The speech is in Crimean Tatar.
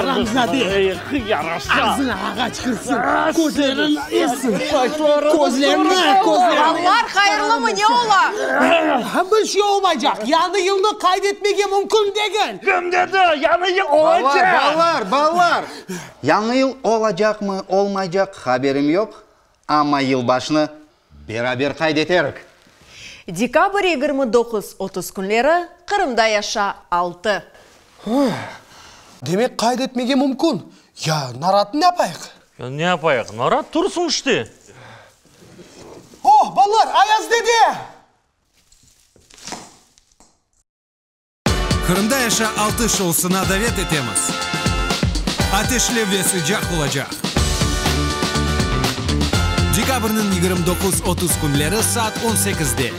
Aramzade! Ağzına ağaç kirsin, közlerin ezsin, közlerini, közlerini. Ballar, hayırlımı, ne ola? Bir şey olmaycaq, yañı yılnı qayd etmege mümkün degil. Kim dedi, yañı yıl olacaq? Ballar, ballar, yañı yıl olacaqmı, olmaycaq haberim yoq, amma yılbaşnı beraber qayd eterik. Dekabr 29, 30 künleri Qırımda yaşa 6. Demek, qayd etmege mümkün. Ya naratnı ne yapayıq? Ya ne yapayıq? Narat tursun işte. Oh, ballar, Ayaz dede! Qırımda yaşa 6 şousına davet etemiz. Ateşli ve sıcaq olacaq. Dekabrniñ 29-30 künleri saat on sekizde.